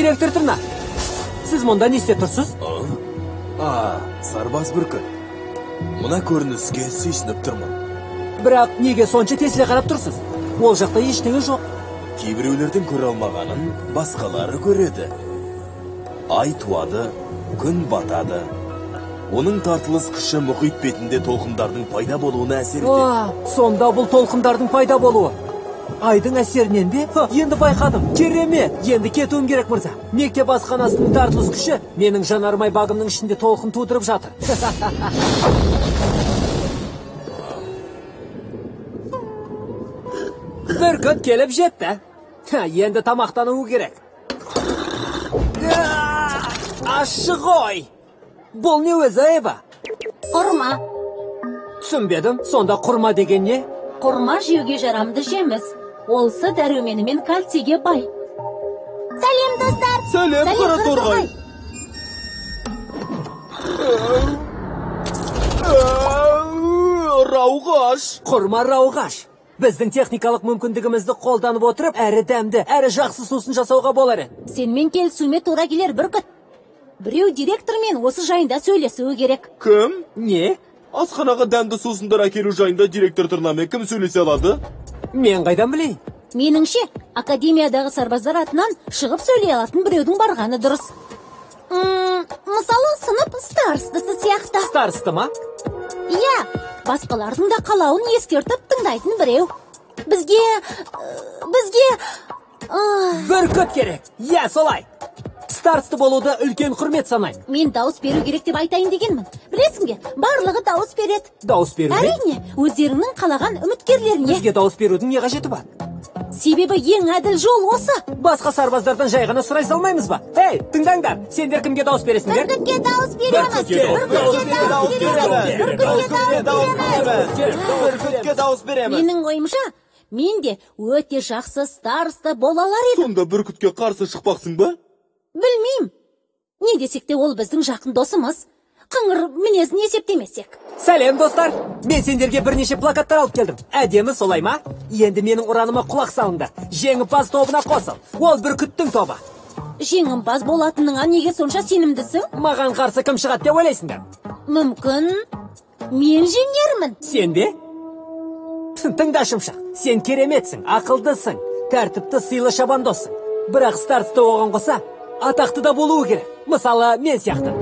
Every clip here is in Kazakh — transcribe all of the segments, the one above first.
Директор Тырна, сіз мұнда не істеп тұрсыз? Сарбаз Бүркіт. Мына көрініске сүйсініп тұрмын. Бірақ неге сонша тесіле қарап тұрсыз? Ол жақта ештеңе жоқ. Кейбіреулердің көре алмағанын басқалары көреді. Ай туады, күн батады. Оның тартылыс күші мұхит бетінде толқындардың пайда болуына әсер етеді. Сонда бұл толқындардың пайда болуы айдың әсерінен бе? Енді байқадым. Керемет! Енді кетуім керек, мырза. Мектеп асханасының тартылыс күші менің жанармай багымның ішінде толқын тудырып жатыр. Бүркіт келіп жетті. Енді тамақтануы керек. Ащы ғой! Бұл не өзі, Эва? Құрма. Түсінбедім. Сонда құрма деген не? Құрма жеуге жарамды жеміс. Ол С дәруменімен кальцийге бай. Сәлем, достар! Сәлем, қара торғай! Рауғаш! Құрма рауғаш. Біздің техникалық мүмкіндігімізді қолданып отырып, әрі дәмді, әрі жақсы сусын жасауға болар еді. Сенімен келісуіме тура келер, Бүркіт. Біреу директормен осы жайында сөйлесуі керек. Кім? Не? Асханаға дәмді сусындар әкелу жайында директор Тырнамен кім сөйлесе алады? Мен қайдан білейін? Меніңше, академиядағы сарбаздар атынан шығып сөйлей алатын біреудің барғаны дұрыс. Мысалы, сынып старостасы сияқты. Староста ма? Иә, басқалардың да қалауын ескертіп тыңдайтын біреу. Бізге... Бүркіт керек. Иә, солай. Староста болуды үлкен құрмет санаймын. Мен дауыс беру керек деп айтайын дегенмін. Білесің бе, барлығы дауыс береді. Дауыс беру? Әрине, өздеріңнің қалаған үміткерлеріне. Бізге дауыс берудің не қажеті бар? Себебі ең әділ жол осы. Басқа сарбаздардан жай ғана сұрай салмаймыз ба? Ей, тыңдаңдар, сендер кімге дауыс бересіңдер? Бүркітке дауыс береміз! Бүркітке дауыс береміз! Бүркітке дауыс береміз! Бүркітке дауыс береміз! Менің ойымша, мен де өте жақсы староста бола алар едім. Сонда бүркітке қарсы шықпақсың ба? Білмеймін. Не десек те ол біздің жақын досымыз. Қыңыр мінезін есептемесек. Сәлем, достар! Мен сендерге бірнеше плакаттар алып келдім. Әдемі солай ма? Енді менің ұраныма құлақ салыңдар. Жеңімпаз тобына қосыл. Ол бүркіттің тобы. Жеңімпаз болатыныңа неге сонша сенімдісің? Маған қарсы кім шығады деп ойлайсыңдар? Мүмкін, мен жеңермін. Сен бе? Тыңда, шымшық. Сен кереметсің, ақылдысың, тәртіпті сыйлы шабандозсың. Бірақ староста оған қоса атақты да болуы керек. Мысалы, мен сияқты.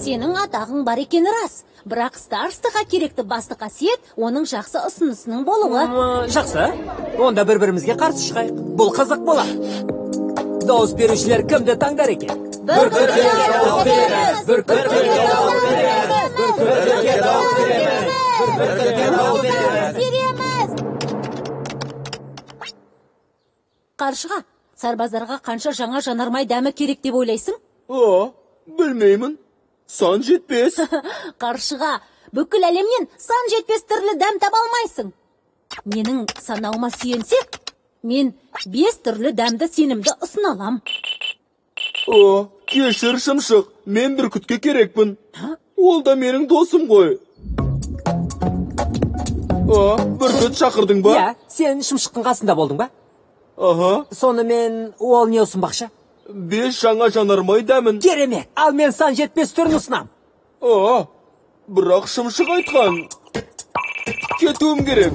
Сенің атағың бар екені рас. Бірақ старостаға керекті басты қасиет оның жақсы ұсынысының болуы. Жақсы. Онда бір-бірімізге қарсы шығайық. Бұл қызық болады. Дауыс берушілер кімді таңдар екен? Бүркітке дауыс береміз! Бүркітке дауыс береміз! Бүркітке дауыс береміз! Бүркітке дауыс береміз! Қаршыға, сарбаздарға қанша жаңа жанармай дәмі керек деп ойлайсың? Білмеймін. Сан жетпес. Қаршыға, бүкіл әлемнен сан жетпес түрлі дәм таба алмайсың. Менің санауыма сүйенсек, мен 5 түрлі дәмді сенімді ұсына алам. Кешір, шымшық, мен бүркітке керекпін. Ол да менің досым ғой. Бүркіт шақырдың ба? Иә, сен шымшықтың қасында болдың ба? Аха. Сонымен ол не ұсынбақшы? 5 жаңа жанармай дәмін. Керемет! Ал мен сан жетпес түрін ұсынам. Бірақ шымшық айтқан. Кетуім керек.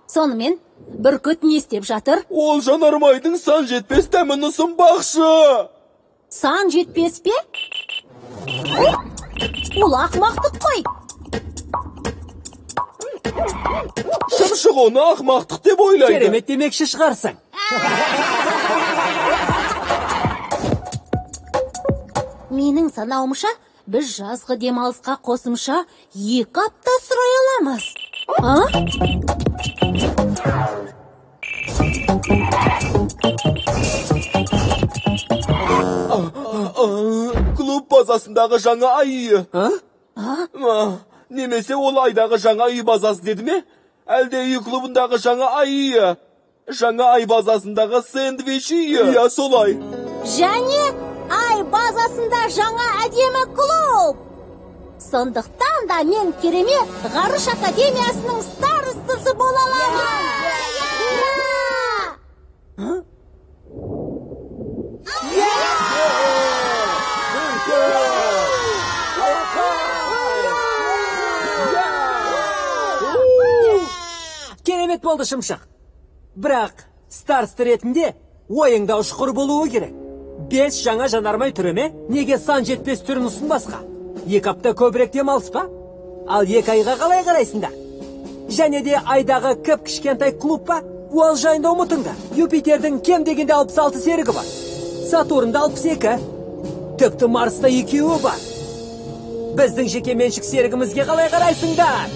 Сонымен, бүркіт не істеп жатыр? Ол жанармайдың сан жетпес дәмін ұсынбақшы. Сан жетпес пе? Ол ақымақтық қой. Шымшық оны ақымақтық деп ойлайды. Керемет демекші шығарсың. Менің санауымша, біз жазғы демалысқа қосымша 2 апта сұрай аламыз. Клуб базасындағы жаңа ай үйі. Немесе ол айдағы жаңа үй базасы деді ме? Әлде үй клубындағы жаңа ай үйі? Жаңа ай базасындағы сэндвич үйі. Иә, солай. Және ай базасында жаңа әдемі клуб. Сондықтан да мен керемет ғарыш академиясының старостасы бола аламын. Керемет болды, шымшық. Бірақ староста ретінде ойыңда ұшқыр болуы керек. 5 жаңа жанармай түрі ме? Неге сан жетпес түрін ұсынбасқа? 2 апта көбірек демалыс па? Ал 2 айға қалай қарайсыңдар? Және де айдағы кіп-кішкентай клуб па? Ол жайында ұмытыңдар. Юпитердің кем дегенде 66 серігі бар. Сатурнда 62. Тіпті Марста 2-еуі бар. Біздің жеке меншік серігімізге қалай қарайсыңдар?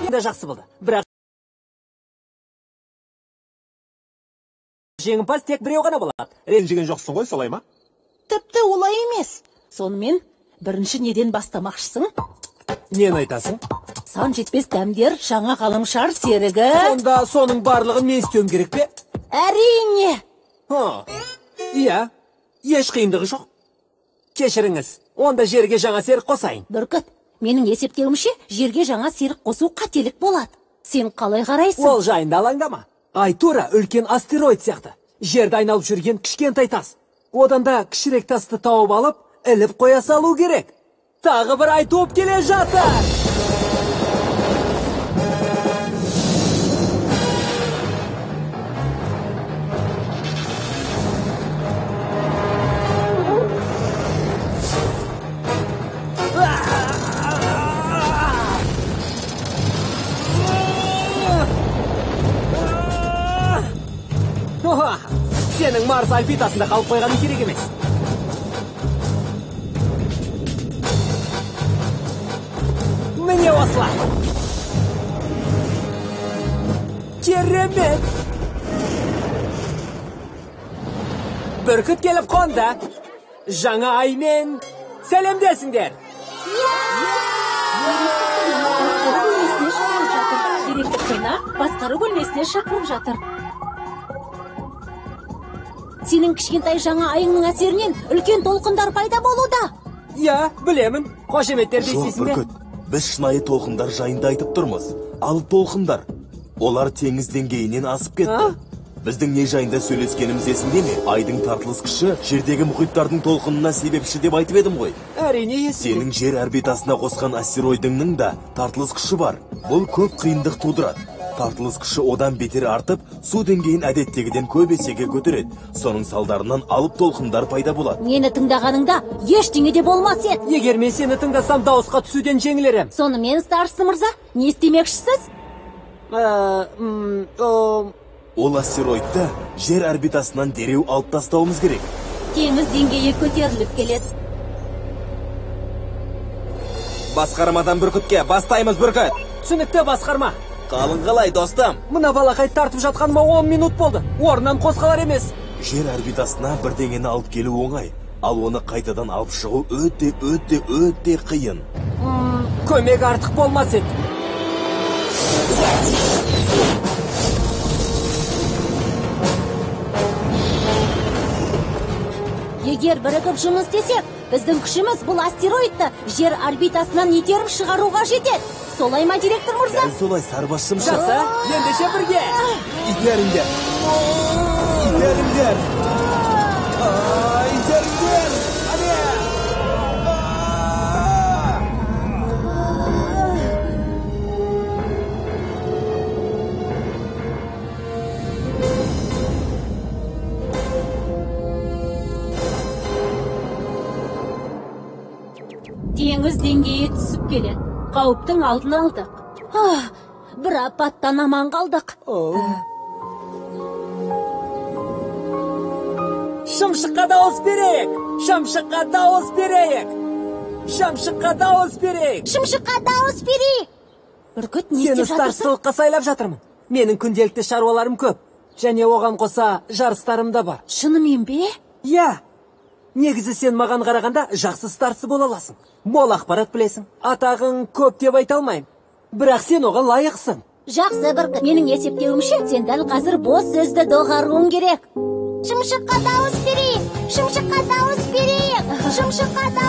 Да жақсы болды. Бірақ жеңімпаз тек біреу ғана болады. Ренжіген жоқсың ғой, солай ма? Тіпті олай емес. Сонымен бірінші неден бастамақшысың? Нені айтасың? Сан жетпес дәмдер, жаңа ғаламшар серігі. Сонда соның барлығын мен істеуім керек пе? Әрине. Иә, еш қиындығы жоқ. Кешіріңіз, онда жерге жаңа серік қосайын. Бүркіт, менің есептеуімше, жерге жаңа серік қосу қателік болады. Сен қалай қарайсың? Ол жайында алаңдама. Ай тура үлкен астероид сияқты. Жерді айналып жүрген кішкентай тас. Одан да кішірек тасты тауып алып, іліп қоя салу керек. Тағы бір ай туып келе жатыр. Сенің Марс орбитасында қалып қойғаның керек емес. Міне осылай. Керемет! Бүркіт келіп қонды. Жаңа аймен сәлемдесіңдер. Директор Тырна басқару бөлмесіне шақырып жатыр. Сенің кішкентай жаңа айыңның әсерінен үлкен толқындар пайда болуда. Иә, білемін. Қошеметтерді естисің бе? Жоқ, Бүркіт, біз шынайы толқындар жайында айтып тұрмыз. Ал толқындар, олар теңіз деңгейінен асып кетті. Біздің не жайында сөйлескеніміз есіңде ме? Айдың тартылыс күші жердегі мұхиттардың толқынына себепші деп айтып едім ғой. Әрине есімде. Сенің жер орбитасына қосқан астероидыңның да тартылыс күші бар. Бұл көп қиындық тудырады. Тартылыс күші одан бетер артып, су деңгейін әдеттегіден көп есеге көтереді. Соның салдарынан алып толқындар пайда болады. Мені тыңдағаныңда ештеңе де болмас еді. Егер мен сені тыңдасам, дауысқа түсуден жеңілер ем. Сонымен, старшысы мырза, не істемекшісіз? Ол астероидты жер орбитасынан дереу алып тастауымыз керек. Теңіз деңгейі көтеріліп келеді. Басқармадан Бүркітке бастаймыз, Бүркіт. Түсінікті, басқарма. Қалың қалай, достым? Мына балақай тартып жатқаныма 10 минут болды. Орнынан қозғалар емес. Жер орбитасына бірдеңені алып келу оңай, ал оны қайтадан алып шығу өте, өте, өте қиын. Көмек артық болмас еді. Егер бірігіп жұмыс істесек, біздің күшіміз бұл астероидты жер орбитасынан итеріп шығаруға жетеді. Солай ма, директор мырза? Дәл солай, сарбаз шымшық. Жақсы, ендеше бірге. Итеріңдер. Итеріңдер. Итеріңдер. Әне. Теңіз деңгейі түсіп келеді. Қауіптің алдын алдық. Бір апаттан аман қалдық. Шымшыққа дауыс берейік! Шымшыққа дауыс берейік! Шымшыққа дауыс берейік! Шымшыққа дауыс берейік! Бүркіт, не Сені істеп жатырсың? старшылыққа сайлап жатырмын. Менің күнделікті шаруаларым көп. Және оған қоса жарыстарым да бар. Шынымен бе? Иә. Негізі сен маған қарағанда жақсы старсы бола аласың. Мол ақпарат білесің. Атағың көп деп айта алмаймын. Бірақ сен оған лайықсың. Жақсы, Бүркіт. Менің есептеуімше, сен дәл қазір бос сөзді доғаруың керек. Шымшыққа дауыс берейік! Шымшыққа дауыс берейік! Шымшыққа.